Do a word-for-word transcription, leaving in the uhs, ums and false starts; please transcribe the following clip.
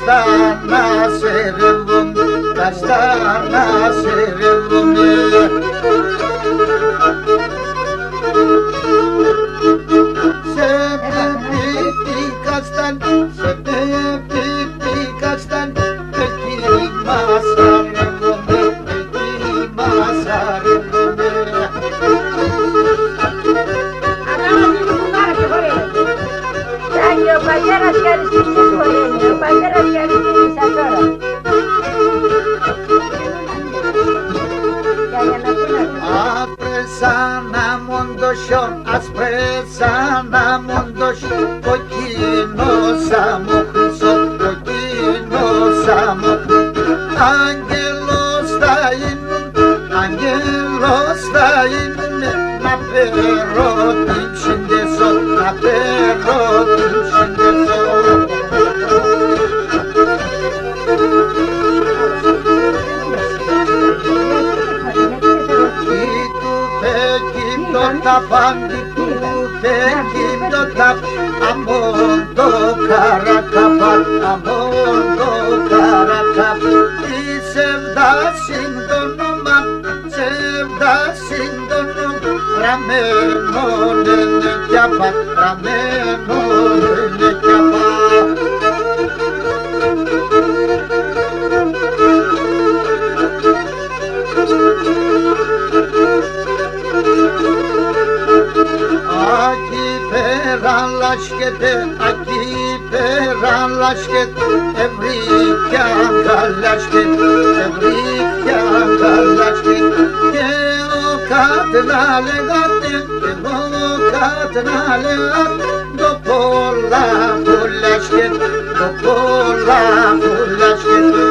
Καστανά σερεύουμ, καστανά σερεύουμ. Σ' πι-πι-πι καστάν, σ' πι-πι-πι καστάν, εκεί μασαρεύουμ, εκεί μασαρεύουμ. Αδάμ' μου, την κουμάρα και χορεύει. Κι αν ο πατέρας Χαριστινής χορεύει, ο πατέρας Χαριστινής ατώρα. Κι αν να πούνε. Άσπρες ανάμον το χιόν, άσπρες ανάμον το χιόν, κοκκίνο σάμο χρυσό, κοκκίνο σάμο. Άγγελος θα ήμουν, άγγελος θα ήμουν, να παίρω την Σ' ντ' εσώ, να παίρω την Σ' ντ' εσώ. Κι το πέκι το ταπάν, κι το πέκι το ταπάν, αμόν το καρακαπάν, αμόν το καρακαπάν. Τη Σεβδά σ' ντ' ονομάν, Σεβδά σ' ντ' ονομάν, ραμμένον έν' εκ' απάν', ραμμένον έν' εκ' απάν'. Ακεί πέρα λάσκεται, ακεί πέρα λάσκεται, ευρήκ' κι αγκαλιάσκεται, ευρήκ' κι αγκαλιάσκεται, κι εγώ κάτ' να λέγ' ατεν, κι εγώ κάτ' να λέγ' ατεν, ντο πολλά πουλιάσκεται, ντο πολλά πουλιάσκεται.